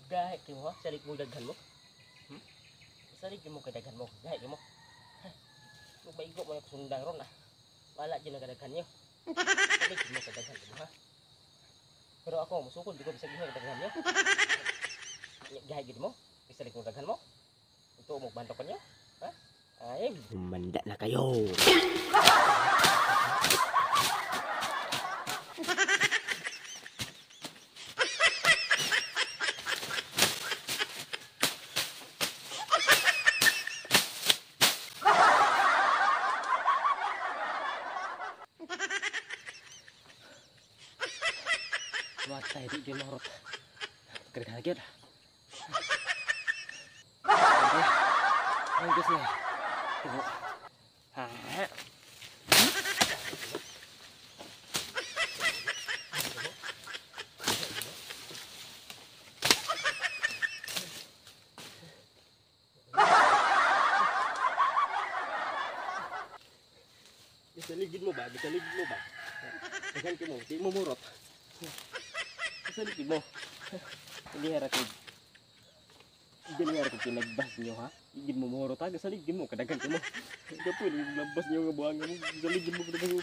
Gahi kay mo ha, salig mo daghan mo. Salig mo kay daghan mo. Gahi kay mo. Maigo mo na sundang ron ah. Wala dyan ang kadaghan niyo. Salig mo kay daghan mo ha. Pero ako musukol di ko bisag duha kadaghan niyo. Gahi gid mo. Bisalig mo daghan mo. Ito mo bantok pa niyo. Ha? Ay, Humanda na kayo. Matay di gyud mahurot. Kadaghan gyud. Ay, gusto niya. Tibo. Ha. Gisaligid mo ba? Gisaligid mo ba? Daghan kay mo, di mo murot. Gisaligid mo. Hindi hara ko. Hindi hara ko pinagbas niyo ha. Igid mo murot ha, gisaligid mo kadaghan kay mo. Kapoy labas niyo nga buhangin mo. Gisaligid mo kadaghan mo.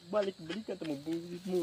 Balik-balikan ta mo bungit mo.